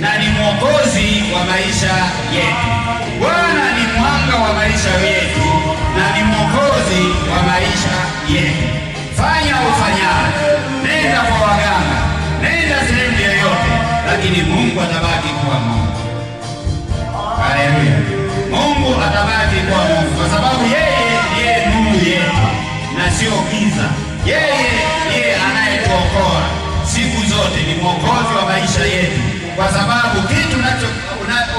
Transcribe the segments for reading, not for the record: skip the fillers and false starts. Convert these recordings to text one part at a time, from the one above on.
na ni mwokozi wa maisha yetu. Bwana ni mwanga wa maisha yetu na ni mwokozi wa maisha yetu. Fanya ufanyalo, nenda kwa waganga, nenda sehemu yoyote, lakini Mungu atabaki kuwa Mungu. Haleluya! Mungu atabaki kuwa Mungu kwa sababu yeye ndiye nuru yetu na sio giza. Yeye ndiye anayetuokoa siku zote, ni mwokozi wa maisha yetu, kwa sababu kitu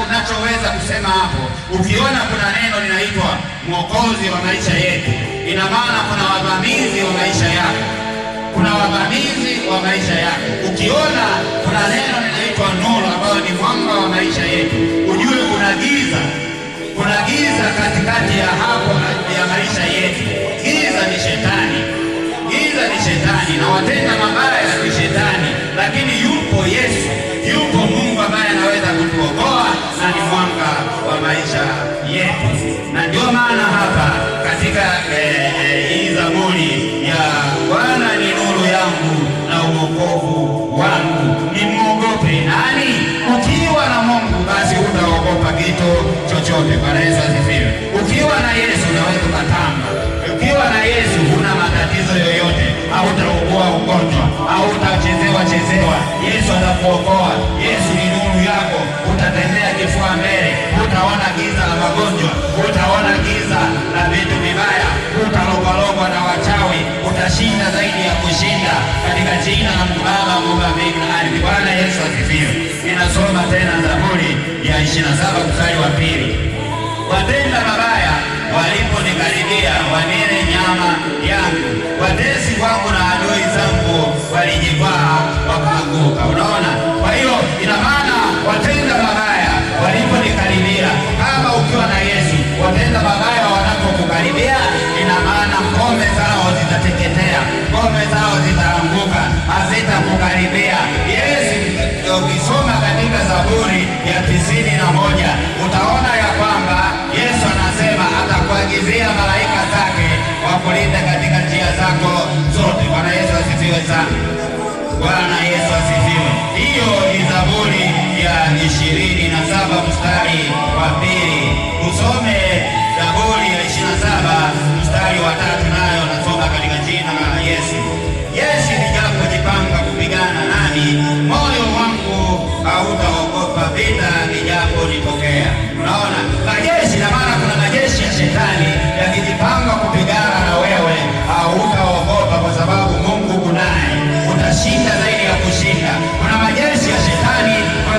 unachoweza kusema hapo, ukiona kuna neno linaitwa mwokozi wa maisha yetu, ina maana kuna wavamizi wa maisha yako, kuna wavamizi wa maisha yako. Ukiona kuna neno linaitwa nuru, ambayo ni mwanga wa maisha yetu, ujue kuna giza, kuna giza katikati ya hapo ya maisha yetu. Giza ni shetani, giza ni shetani, na watenda mabaya ni shetani, lakini yupo Yesu, yupo Mungu ambaye anaweza kutuokoa na ni mwanga wa maisha yetu. Na ndio maana hapa katika hii Zaburi ya Bwana ni nuru yangu na uokovu wangu, nimwogope nani? Ukiwa na Mungu basi hutaogopa kitu chochote. Bwana Yesu asifiwe. Ukiwa na Yesu unaweza ukatamba. Ukiwa na Yesu huna matatizo yoyote, hautaugua ugonjwa, hautachezewa chezewa. Yesu atakuokoa. Yesu ni nuru yako, utatembea kifua mbele, hutaona giza la magonjwa, hutaona giza la vitu vibaya, hutalogwalogwa na wachawi, utashinda zaidi ya kushinda katika jina la Mungu Baba, Mungu wa mbingu na ardhi. Bwana Yesu asifiwe. Ninasoma tena Zaburi ya 27 mstari wa 2. Watenda mabaya waliponikaribia, wanile nyama yangu, watesi wangu na adui zangu walijikwaa wakaanguka. Unaona? Kwa hiyo ina maana watenda mabaya waliponikaribia, kama ukiwa na Yesu, watenda mabaya wanapokukaribia, ina maana ngome zao zitateketea, ngome zao zitaanguka, hazitakukaribia. Yesu, ukisoma katika Zaburi ya 91 utaona ya kwamba Yesu anasema atakuagizia malaika zake wakulinde katika njia zako zote. Bwana Yesu asifiwe sana. Bwana Yesu asifiwe. Hiyo ni Zaburi ya 27 mstari wa 2. Tusome Zaburi ya 27 mstari wa 3 nayo.